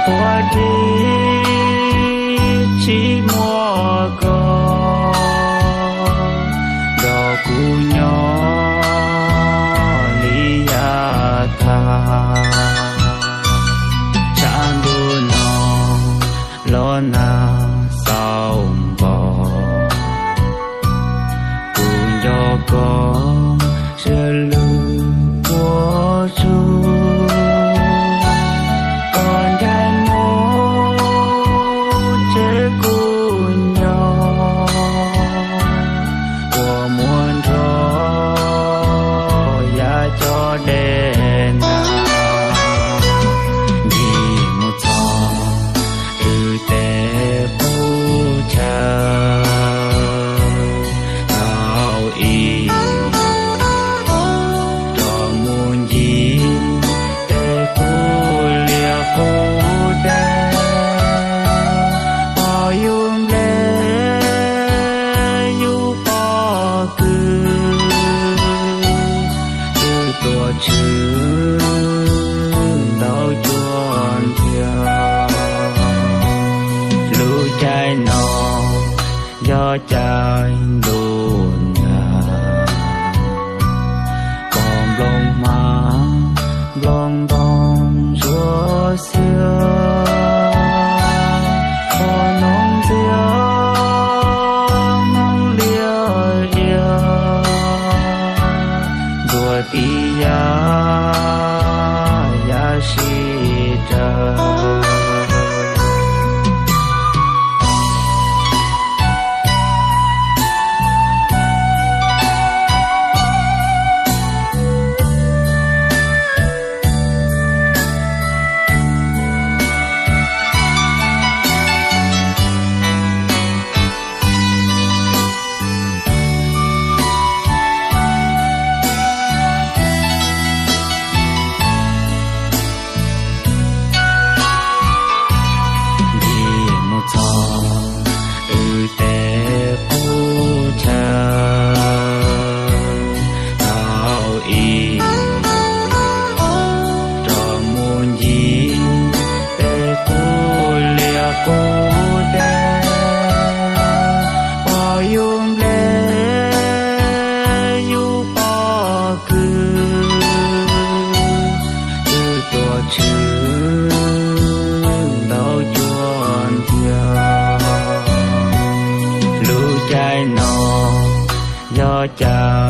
Puag tim tsis muaj koj nrog kuv nyob li yav tag. Tshav ntuj no los nag xaus npaum, kuv nco koj sawv lug puag tsuj. Koj ncaim mus tsev kuv nco, ua muag nrog yav cov dej nag. Ncig mus txog wb tej qub chaw, tau ib rov mus ncig tej qub liaj qub teb. Pom yus nplej yus pob kws, twb tuaj tshwm ntau cuag ntiag. Lub caij no yog caij ntuj nag, pom nplooj hmab nplooj ntoo ntsuab xiab, qhov noog ntxiag noog liab diag, ntxuav tib yam yam sib raws. Ncig mus txog wb tej qub chaw, tau ib rov mus ncig tej qub liaj qub teb. Pom yus nplej yus pob kws, twb tuaj tshwm ntau cuag ntiag. Lub caij no yog caij